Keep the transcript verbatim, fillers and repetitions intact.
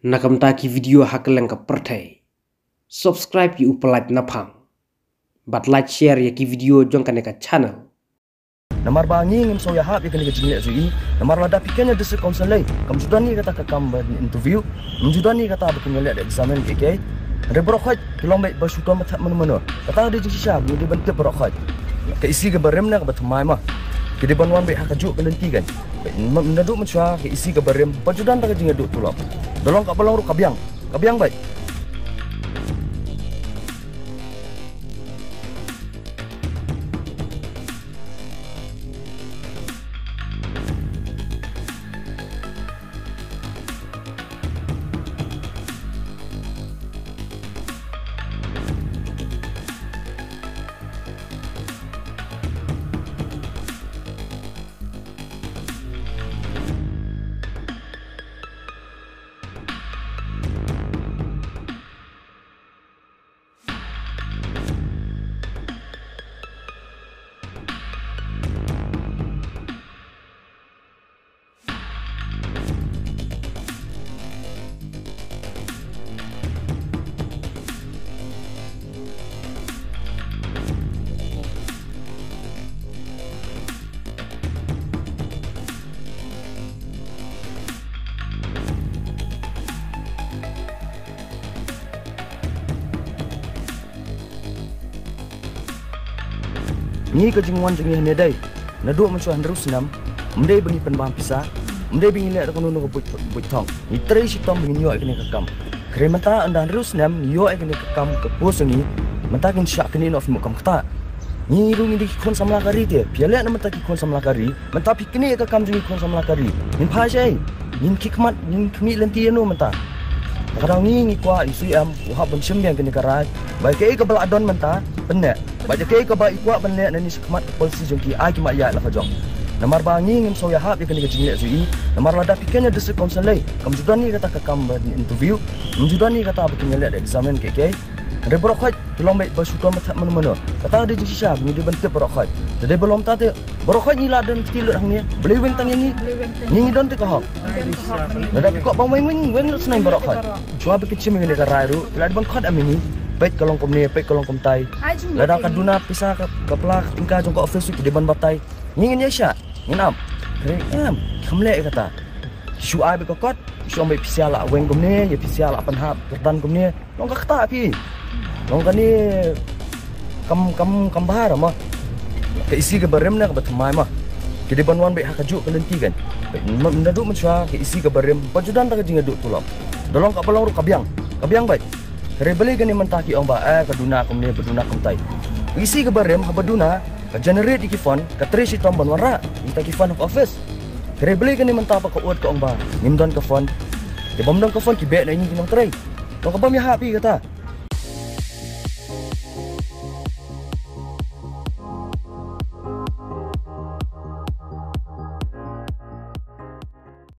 Na ka bynta ki video ha kylleng ka pyrthei, subscribe ïa u Pyllait Naphang bad like share ïa ki video jong kane ka channel. Namar ba ngi ngim sngew ïahap ïa kane ka jingleh jong i. Namar lada phi kren ïa District Council lei, kam ju don ïa kata ka kam ban interview, kam ju don ïa kata ba kin ïaleh da examine kiei kiei. Hynrei baroh khoit ki long beit ba shu don ba thep mano mano. Kata ka dei jingshisha ngi dei ban tip baroh khoit. Ka isi kaba rim ne kaba thymmai ma, ki dei ban wan beit ha kajuh ka lynti kan. Naduh mynshuwa ka isi kaba rim ba ju don da ka jingïaduh tulop. Da long kaba long ruh ka biang, ka biang beit. Ngi ka jingwan jong ngi hangne dei, naduh mynshuwa hynriew snem, ym dei ba ngi pynbam pisa, ym dei ba ngi leh da kano kano ka buit, buit thong. Ngi trei shitom ba ngin ïoh ïa kane ka kam. Hynrei mynta ynda hynriew snem ngi ïoh ïa kane ka kam ka post jong ngi, mynta kin shah kane noh phi mut kam kata. Ngi ruh ngi dei ki khun samla ka ri te, phi ïaleh na mynta ki khun samla ka ri. Mynta phi knieh ïa ka kam jong ngi khun samla ka ri. Ngin phai shaei? Ngin khie khmat, ngin khmih lynti ïano mynta? Ka daw ngi ngi kwah ïa u C M u hap ban shim biang kane ka rai. Ba kaei kaba la don mynta pynneh. Ba kaei kaba i kwah ban leh nangne shakhmat ka policy jong ki, ai ki ma ïaid la ka jong. Namar ba ngi ngim sngew ïahap ïa kane ka jingleh jong i. Namar lada phi kren ïa District Council lei, kam ju don ïa kata ka kam ban interview, kam ju don ïa kata ba kin ïaleh da examine kiei kiei. Hynrei baroh khoit ki long beit ba shu don ba thep mano mano. Kata ka dei jingshisha ngi dei ban tip baroh khoit. Te dei ba long ta te, baroh khoit ngi la don kti lut hangne. Balei weng tang ïa ngi? Ngi ngi don te ka hok. Lada phi kwah ban weng weng, weng lut sngewbha baroh khoit. Shuwa ba kin shim ïa kane ka rai ruh ki la dei ban khot em ïa ngi. Peit ka long kumne, peit ka long kumtai. Lada ka duna pisa ka, ka pla ka tyngka jong ka office ruh ki dei ban batai. Ngi ngin ïaishah, ngin ap. Hynrei em, kham leh ïa kata. Shu ai beit ka kot, shu ong beit phi sha la weng kumne, ïa phi sha la pynhap kyrdan kumne. Long ka kata phi. Long kane kam, kam, kam bha ma. Ka isi kaba rim ne kaba thymmai ma, ki dei ban wan beit ha kajuh ka lynti kan. Naduh mynshuwa ka isi kaba rim ba ju don da ka jingïaduh tulop. Da long kaba long ruh ka biang, ka biang beit. Hynrei balei kane mynta ki ong ba, eh, ka duna kumne, ba duna kumtai. Ka isi kaba rim haba duna ka generate ïa ki fund, ka trei shitom ban wanrah ïa kita ki fund ha ka office. Hynrei balei kane mynta ba ka ud ka ong ba ngim don ka fund. Te bym don ka fund ki beh na ngi ki nongtrei. Long kaba ym ïahap ïa kata.